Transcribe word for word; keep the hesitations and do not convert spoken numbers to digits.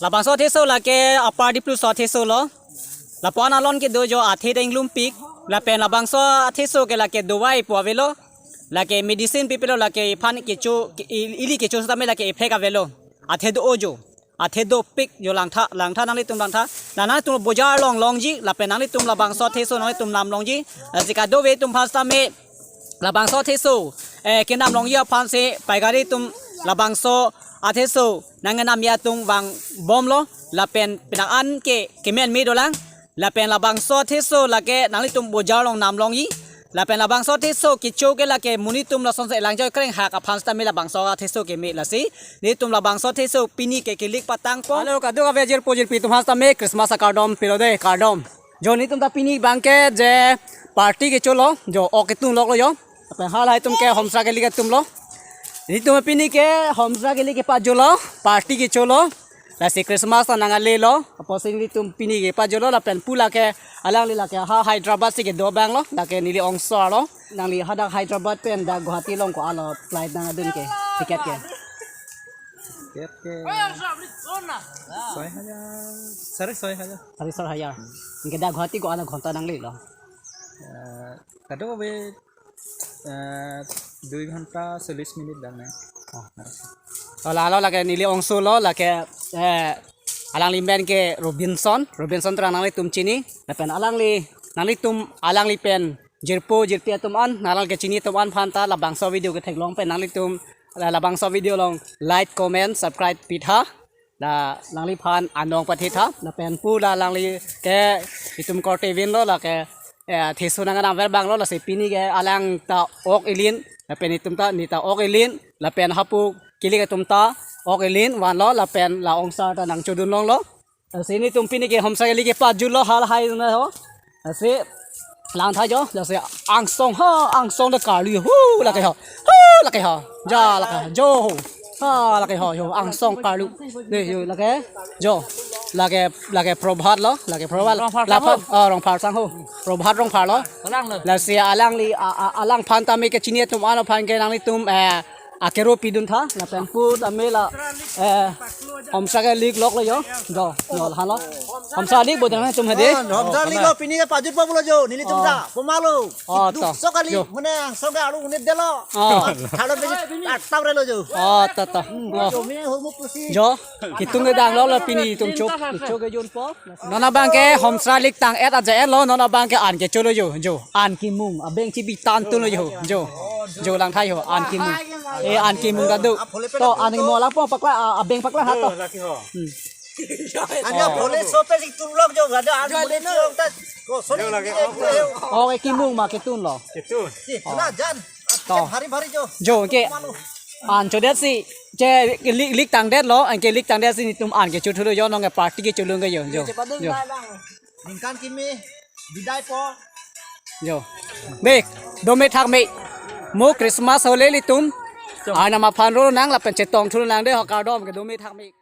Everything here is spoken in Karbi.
Labangso atheso lake Upper Dipluso atheso lo. Lapu-an alon kedo jo athe denglumpik. Lapen labangso atheso ke lake dawai pu avelo. Lake medicine pipelo lake iphan kecho, ke-, i-, ili kecho setame lake effect avelo. Athe do-o jo. Athe dopik jo langtha, langtha nanglitum langtha. La nangtum bojar along longji, lapen nanglitum labangso atheso nanglitum nam longji. Lasi kadokave atum aphan setame labangso atheso, eh, kenam longji aphansi paigari atum labangso atheso nangnam atum vangbomlo, lapen penang an ke kemen me dolang. Lapen labangso atheso lake nanglitum bojar along nam longji. Lapen labangso atheso kecho ke lake monit atum lasonsi elang joi kreng hak aphan setame labangso atheso keme, lasi nelitum labangso atheso pini ke kelik patangpo. Hello, kadokave jirpo jirpi atum aphan setame Christmas akardom pilo de, kardom. Jo, nelitum ta pini abangke je party kecholo, jo, ok ketun loklo jo. Lapen halahai atum ke Homsra keli ketumlo. Nelitum pini ke Homsra keli kepajutlo, party kecholo. Lasi Christmas ta nangalelo, apotsi nelitum pini kepajutlo, lapen pu lake alangli lake ha Hyderabad si kedo abanglo, lake neli ongsarlo. Nangli hadak Hyderabad pen dak Guwahati along ko-an lo flight nangdun ke, ticket ke? Ticket ke ছয় হাজাৰ, চাৰে ছয় হাজাৰ। চাৰে ছয় হাজাৰ। Anke dak Guwahati ko-an lo ghonta nanglelo? Eh, kadokave, eh, দুই ঘণ্টা চল্লিছ minute dak nang. Oh. Oh, lalo lake neli ongsarlo, lake, eh, alangli amen ke Robinson, Robinson Terang, nanglitum chini. Lapen alangli, nanglitum alangli pen jirpo jirpi atum an, nangli kechini atum an aphan ta labangso video ketheklong pen nanglitum la, labangso video along like, comment, subscribe pitha. La nangliphan anong pathetha, lapen pu la alangli ke itum korte avinlo, lake, eh, atheso nangnam ver abanglo, lasi pini ke alang ta ok ilin, lapen itum ta neli ta ok ilin, lapen hapu kili atum ta ok ilin vanlo, lapen la ongsar ta nangchodun longlo. Lasi nelitum pini ke Homsra keli kepajutlo halahai na ho. Lasi langtha jo, lasi angsong ha, angsong de karlu hu, lake ho. Hu, lake ho. Ja, lake ho. Jo ho. Ha, lake ho, jo, angsong karlu. De, jo, lake. Jo. Lake, lake Probhat lo, lake Probhat. Rongphar la sang ho. Phan, oh, Rongphar sang ho. Probhat Rongphar lo. Alang lo. Lasi alangli, a, a, alangphan tame kechini atum an aphan ke nanglitum, eh, akero pidun tha, lapen pu tame la, eh, Homsra keli loklo jo. Jo, jo, halo. Homsra keli bodang tum hade. Oh, Homsra keli lo, pini kepajutpo pulo jo, nelitum ta, poma lo. Oh, to. Duk so kali, jo. Mane angsong ke arlu unit delo. Oh. Thalo pe, atap relo jo. Oh, to, to. Hmm, oh. Jo, mane homo pusi. Jo, kitung kedang lo, la pini itum chok, chok kejunpo. Non abangke Homsra keli tang-et aja-et lo, non abangke an kecholo jo, jo, an kemung, abeng chibi tangtun lo jo, jo, jo langtha jo, an kemung. Eh, an kemung ta do. To, an kemung lapu paklang, ah, abeng paklang ha to. Lake ho. Hmm. An jo bole sope si tum lok jo, ada an bole jo ta. Ko sori lake. Oh, eh, kemung ma ketun lo. Ketun. Ih, na jan. To. Bhari bhari jo. Jo, ke. An chodet si, che, keli, keli tangdet lo, anke keli tangdet si nelitum an kecho thulo jo, non ke party kecholong ke jo, jo. Jo. Ningkan kimi, bidai po. Jo. Mek, dome thak mek. Mo Christmas ahut le ilitum. Jo. Arnam aphan ronang lapen chetong thunang de ho kardom ke dome thak mek.